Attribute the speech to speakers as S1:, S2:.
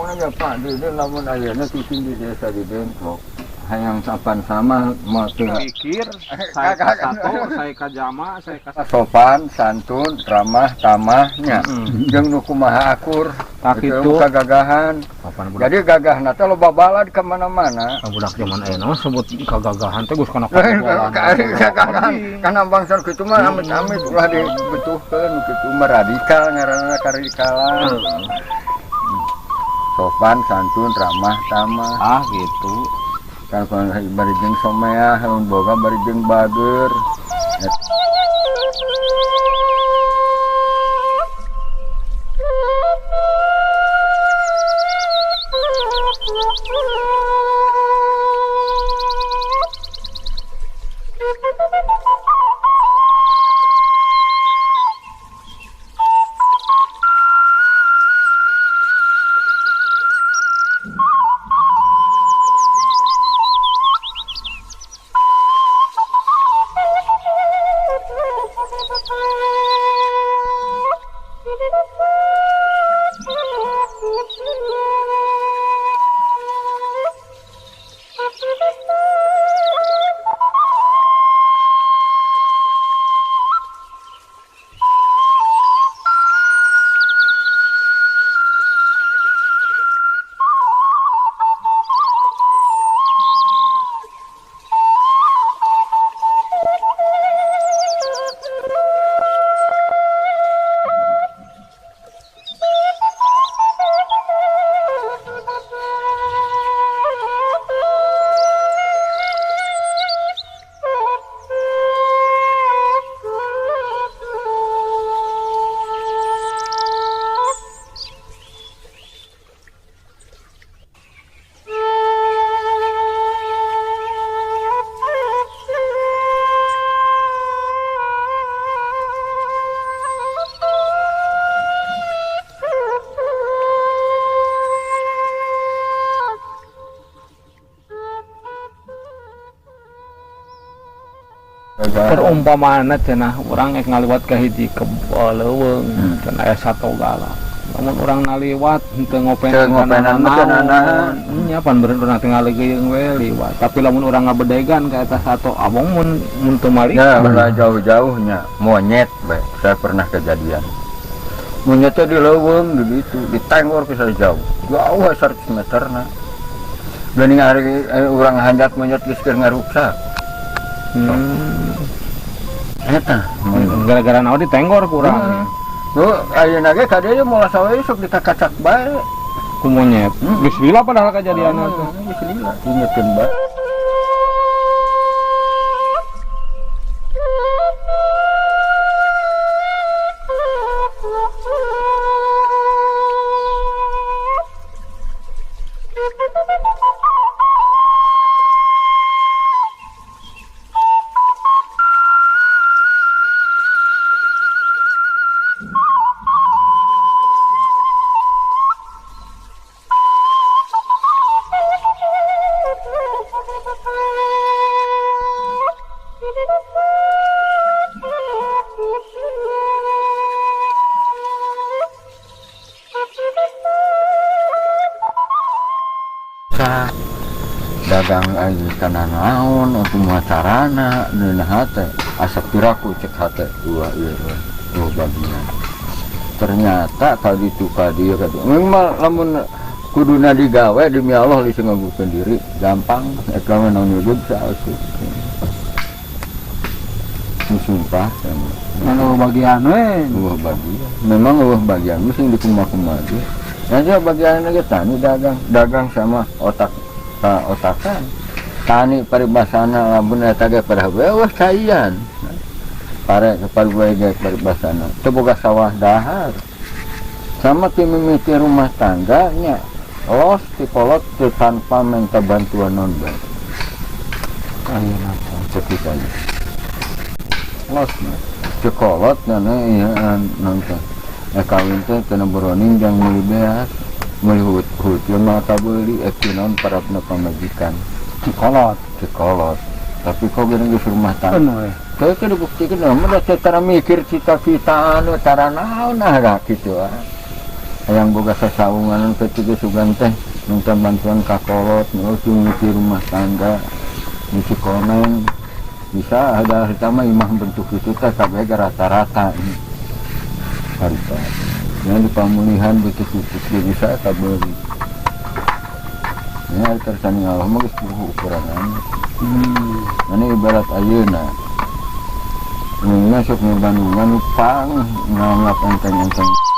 S1: Pokoknya ya Pak, di lamun ayeuna cicing di desa di Dengklok. Hayang sapan sama mau
S2: Pikir saya ka sato, saya ka jama, saya ka
S1: sopan, santun, ramah, tamahnya. Jeung nu kumaha akur,
S2: Tak
S1: itu
S2: itu.
S1: Kagagahan.
S2: Kapan budak?
S1: Jadi gagahna teh loba balad ka mana-mana.
S2: Budak zaman ayeuna mah sebut kagagahan teh geus kana
S1: Kagagahan kana bangsa kitu mah amit-amit ulah dibutuhkeun kitu mah radikal ngaranna karadikalan. Sopan, santun, ramah, tamah.
S2: Ah gitu.
S1: Kan kalau bari jeung someah, lamun boga bari jeung bager.
S2: Perumpamaan cenah urang ek ngaliwat ka hiji ke leuweung cenah aya sato galak. Lamun urang ngaliwat henteu ngopenan
S1: Teu ngopenan mah cenah naon.
S2: Nya pan beureun urang teh ngaleugeuyeung we liwat. Tapi lamun urang ngabedegan ka eta sato abong mun mun teu malik.
S1: Ya, ulah jauh-jauhnya monyet bae. Saya pernah kejadian. Monyetnya di leuweung di ditu, ditenggor ke saya jauh. Jauh 100 meter na. Geuning ari urang hanjat monyet geus keur ngaruksak. Eta
S2: Gara-gara naon ditenggor ku urang.
S1: Tuh, ayeuna ge ka dieu moal sawe sok dikakacak bae.
S2: Ku monyet. Geus lila padahal kejadianna teh.
S1: Geus lila, ingetin bae. Dagang aja kana naon atau kumaha carana neunah hate asa piraku cek hate dua ieu dua bagian. Ternyata kali itu ka dieu ka dieu. Memang lamun kuduna digawe demi Allah li nganggukeun diri gampang eta mah naon nyugut saeutik. Sumpah
S2: Anu bagian we.
S1: Eueuh bagian. Memang eueuh bagian mesti dikumaha-kumaha ge. Nanti bagian lagi tani dagang, dagang sama otak ka otakan. Tani paribasana lamun eta ge pada weuh caian. Pare paribaya ge paribasana. Teu boga sawah dahar. Sama ti mimiti rumah tangga nya los ti kolot teu tanpa minta bantuan non bae.
S2: Ayeuna teh
S1: cek kita aja. Los teu kolot na ieu nonton. Kawin teh teu boroning jang meuli beas. Meuli hut mah kabeuli teu naon parabna pamajikan.
S2: Cikolot,
S1: cikolot. Tapi kok geuning geus rumah tangga.
S2: Bener we.
S1: Teu teu dibuktikan mah da teu tara mikir cita-cita anu tara naon nah da kitu ah. Hayang boga sasaungan kitu ge sugan teh minta bantuan ka kolot nu ngisi rumah tangga, ngisi koneng bisa. Ada pertama imah bentuk itu teh kabeh ge rata-rata harita yang di pamulihan begitu itu bisa kabeuli ya. Kersane Allah mah geus puguh ukuranana. Ini ibarat ayeuna. Ini masuk di Bandungan pang nganggap enteng-enteng.